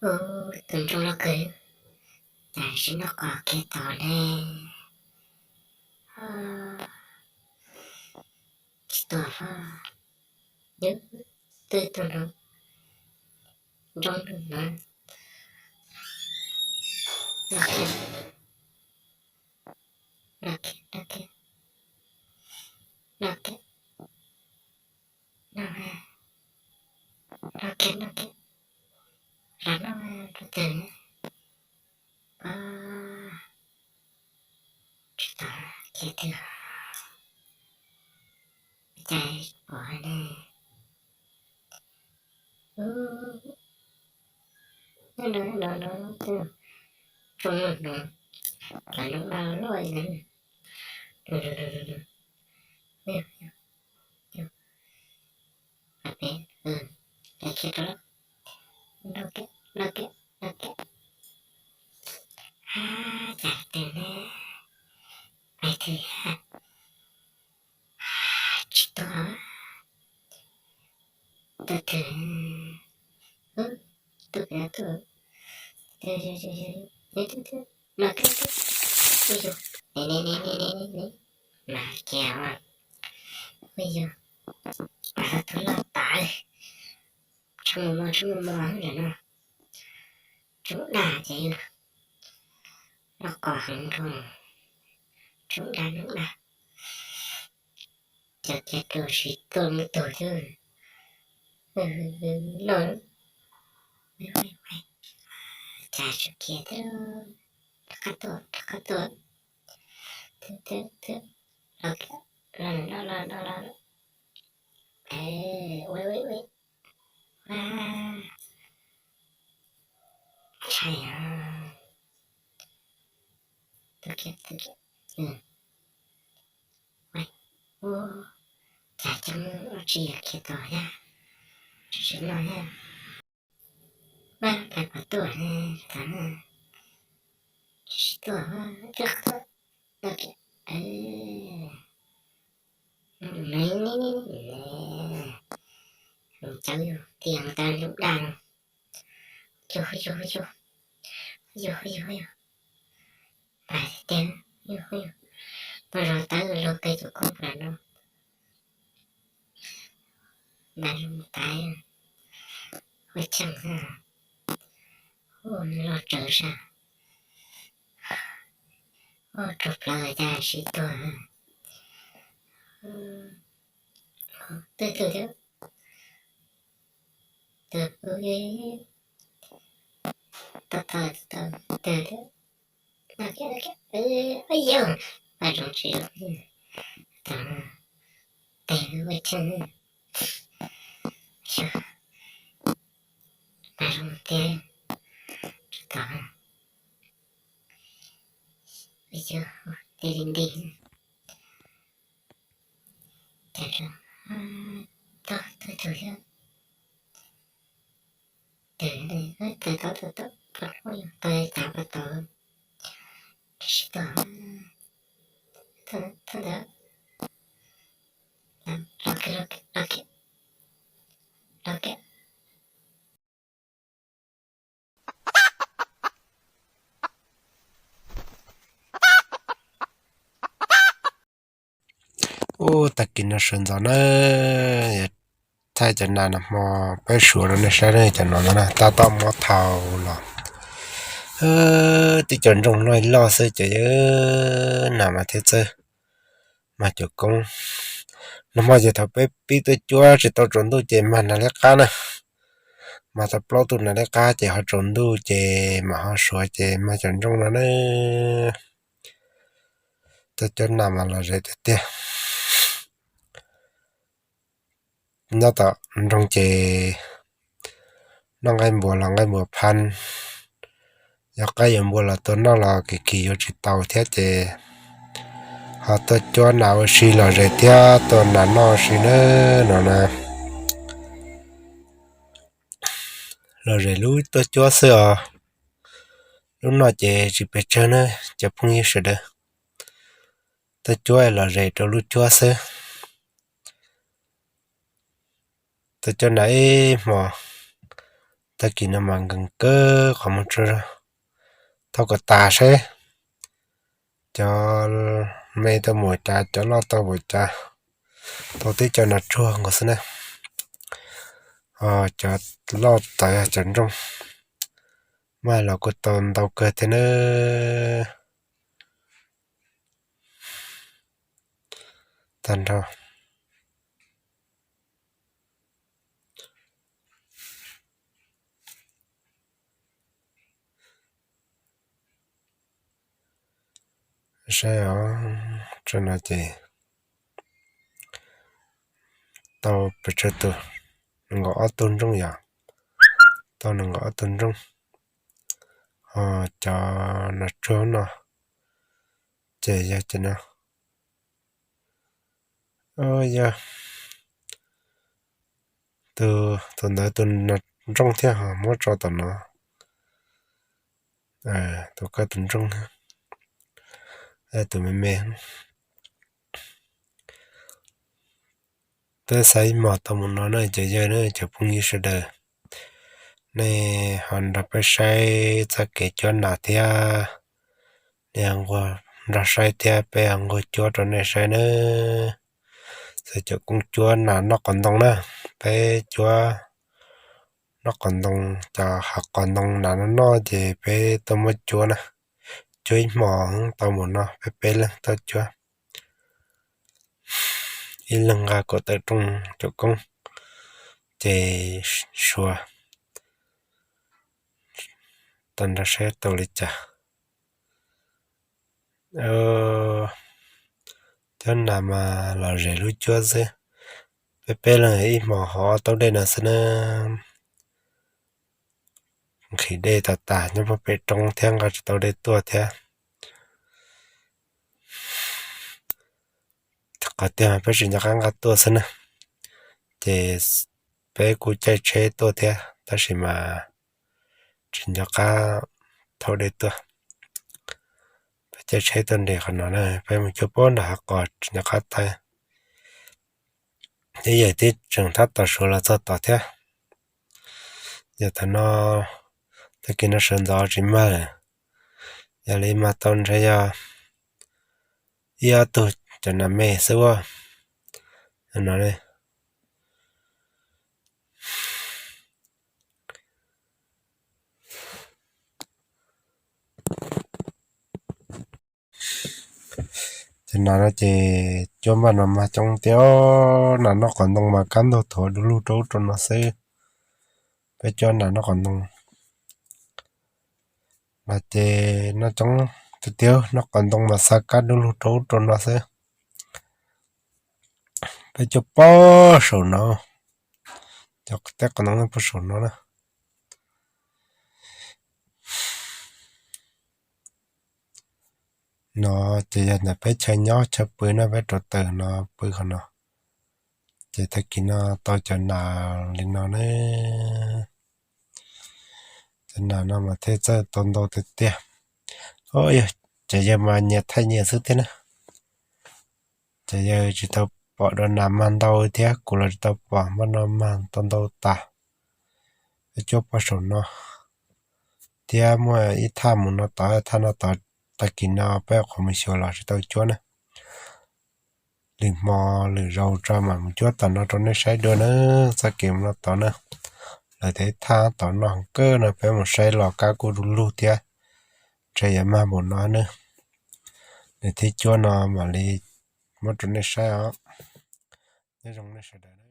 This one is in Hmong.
Ub, tus nroog loj kawg, cas sim noj qos kiag tod ne? Tsis tuag los, yus twb tuag nroo nroo no. Noj kiag, noj kiag, noj kiag, noj kiag, noj kiag, noj kiag, noj kiag, los noj rau twg? Tsis tau kiag twg, cas pom ne. Nyob no, nyob no, nyob no, nyob no, tsoo no, lawv lub daj loj ib yam. Peb, peb, khiav rau, noj kiag, noj kiag, noj kiag. Ab, cas twg ne? Pais twg? Tsis tuag, tuag twg? Tuag pem no tuaj. Noj kiag, ub yug, ne ne ne ne ne, noj kiag, ub yug, tus loj tas, tshee mos mos tshee mos mos ntawm no, tsoo daj ces yog noj qos heev nroo, tsoo daj noj daj. Cov kiag rau siv tuaj muab tug xwb. Noj, cas tsis khiav thiab, rov qab tuaj, rov qab tuaj. Los, los, los, los, los. Ua, ua, ua, ntshai os. Tuaj kiag, tuaj kiag. Ua, cas coob dab tsi yog khiav tod thiab, tsis tsis noj thiab. Pab pais pom tuaj ne, tod ne, tsis tuaj, tuaj, tuaj kiag. Cawv yug tiag tas lub daj no. Yug, yug, yug, yug, yug, yug. Pais tiag, yug, yug. Pab zov tawb luag peb tus koob plas no. Ntais loo taiv, ua cheej, ua loj tsawv sab, ua raug plawv cas sib tuag. Twb twg thiab, twg, tau tau tau twg thiab. Ua yog, pab zoo tsis zoo, tau tes ua cheej, pab zoo tiag, tsis tau, tes li nti. Cas tau tau tug thiab, tes li, tes tau tau tau, pab zoo yog tes cas pab tau, tsis tau, tau ntawd, los kiag, los kiag, los kiag. Ub, tag kis no sawv ntxov na, yog thaij cov nas nag hmo peb suav rau nej saib na, cov no na tab tom muab thau los. Tib co ntsooj loj loj xwb ces nas mas thiab txawj mag cuam koob. Nag hmo ces thaum peb pib tuaj cuab tsis tau tsaus ntuj ces mag nas liab qab na, mag tau plaub tug nas liab qab ces ho tsaus ntuj ces mam ho suav ces mag cov ntsooj no na. Tuaj cuab nas mas lom zem tiag tiag. Nyob tom nroog ces noj nqaij npua los nqaij npua phab, yog qaib yuav npua los tua noj los kis kis yuav tsis tau thiab ces ho tuaj cuab nas ua si lom zem thiab tua nas noj ua si na no na. Lom zem lub tuaj cuab xwb os, lub noj ces tsis pes tsawg na cov phooj ywg sawv daws. Tuaj cuab lom zem rau lub cuab xwb. Tuaj cuab nas ib hmo, Tag kis no mas nkees kawg qhov muag tsuag zog. Thauj kom tas seb cov me tau mus cas, cov loj tau mus cas. Tau tib co nas tsuag nkaus xwb na. Cov loj tod yog cov nrooj, mas los kuj tau ntau kawg thiab na. Tag nrho saib os, tso no ces tau pes tsawg tus, nees nkaum ob tug nrooj yom. Tau nees nkaum ob tug nrooj. Ho cov nas tsuag no ces yog cov no, yog tus ntawd tus nas nrooj thiab, ho muab tso tom no. Tus koj tus nrooj, tus me me. Peb xav ib hmos tau mus no na cov yawg na, cov phooj ywg sawv daws, nej ho nrog peb saib txoj kev cuab nas thiab. Nej ho nquag nrog saib thiab, peb ho nquag cuab rau nej saib nawb. Txawm cov koob cuab nas noj qos ntoo na, peb cuab noj qos ntoo, cov hav qos ntoo nas no noj ces peb tuaj muab cuab na. Cuab ib hmos tau mus no, peb peb leeg tuaj cuab. Ib leeg nqa kaum tawm rooj cov koob, ces suav tau nrog saib tau li cas. Cuab nas mas lom zem lub cuab xwb. Peb peb leeg ib hmos hov taub dej no xwb na. Nqhis dej tas tas nyob puag pem roob thiab nqa tsis tau dej tuaj thiab. Qhov tiag mas peb tsis nco qab nqa tuaj xwb na, ces peb kuj caij tsheb tuaj thiab tab sis mas tsis nco qab thauj dej tuaj. Peb caij tsheb tuaj nres qhov no na, peb mus cuab puag nram hav qos tsis nco qab tau. Twb yog twb tseem tab tom suav los txog tod thiab. Yog thaum no, tag kis no sawv ntxov tsis mag lawm, yog li mag tau ntshe yog ib ob tug cov nas me xwb ua no. Ces nas no ces cuab npaj no mas coob tiag, nas noj qos ntoo mas kab ntug thuav du lug rau ub rau no xwb. Peb cuab nas noj qos ntoo mas ces noj coob tiag tiag, noj qos ntoo mas xa kab du lug rau ub rau no xwb. Peb cuab puag saum no, cov teb qos ntoo puag saum no na. No ces yog ntawm peb chaw nyob chaw pw na, peb rauv taws no pw qhov no. Ces tag kis no tau cov nas li no na. Cov nas no mas thiaj txawj tau ntau tiag tiag. Yog cov yawg mas nyias thaij nyias xwb thiab na. Cov yawg tsis tau pom dua nas mag ntau thiab, kuv los tsis tau pom, npaj no mag tau ntau tas. Peb cuab puag saum no thiab muaj ib thaj mus no tod, thaj no tod, tag kis no peb qhuav mus xyuas los tsis tau cuab na. Lwm hmo lwm zaus tso mam mus cuab tom no rau nej saib dua na. Txoj kev mus no tod na, lawv tej thaj tom no kawg no peb mus saib los kab kuj du lug thiab, ntshe yuav mag npaum no na. Nws thiab cuab no mam li muab rau nej saib os. Nyob zoo nej sawv daws.